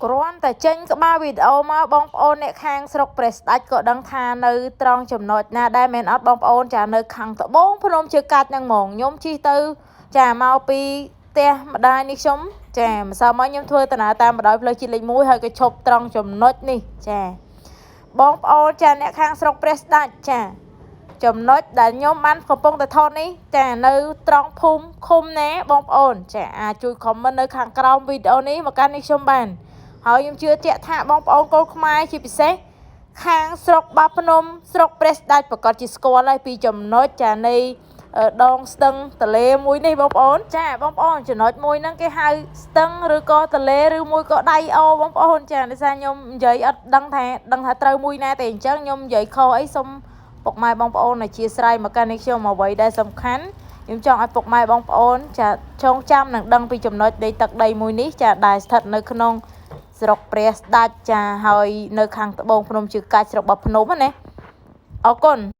គ្រាន់តែចេញក្បាលវីដេអូមកបងប្អូនអ្នកខាងស្រុកព្រះស្ដេចក៏ដឹងថានៅត្រង់ចំណុចណាដែរមែនអត់បងប្អូនចានៅខាងត្បូងភ្នំជើងកាច់ហ្នឹងហ្មងខ្ញុំជិះទៅចាមកពីផ្ទះម្ដាយនេះខ្ញុំចាម្សិលមិញខ្ញុំធ្វើដំណើរតាមបណ្ដោយផ្លូវជាតិលេខ1ហើយក៏ឈប់ត្រង់ចំណុចនេះចាបងប្អូនចាអ្នកខាងស្រុកព្រះស្ដេចចាចំណុចដែលខ្ញុំបានកំពុងតែថតនេះចានៅត្រង់ភូមិឃុំណាបងប្អូនចាអាចជួយ comment នៅខាងក្រោមវីដេអូនេះមកកាន់នេះខ្ញុំបាន ហើយខ្ញុំជឿជាក់ថាបងប្អូនកូនខ្មែរជាពិសេសខាងស្រុកបាភ្នំស្រុកព្រះស្ដេចប្រកាសជាស្គាល់ហើយពីចំណុចចានៃដងស្ទឹងទលេមួយនេះបងប្អូនចាបងប្អូនចំណុចមួយហ្នឹងគេហៅស្ទឹងឬក៏ទលេឬមួយក៏ដៃអូបងប្អូនចាដោយសារខ្ញុំនិយាយអត់ដឹងថាដឹងថាត្រូវមួយណាទេអញ្ចឹងខ្ញុំនិយាយខុសអីសូមពុកម៉ែបងប្អូនអធ្យាស្រ័យមកកាន់នេះខ្ញុំអ្វីដែលសំខាន់ខ្ញុំចង់ឲ្យពុកម៉ែបងប្អូនចាចងចាំនិងដឹងពីចំណុចដីទឹកដីមួយនេះចាដែលស្ថិតនៅក្នុង ស្រុកព្រះស្ដេចចាហើយនៅខាងត្បូងភ្នំជើងកាច់ស្រុកបាភ្នំណាអរគុណ។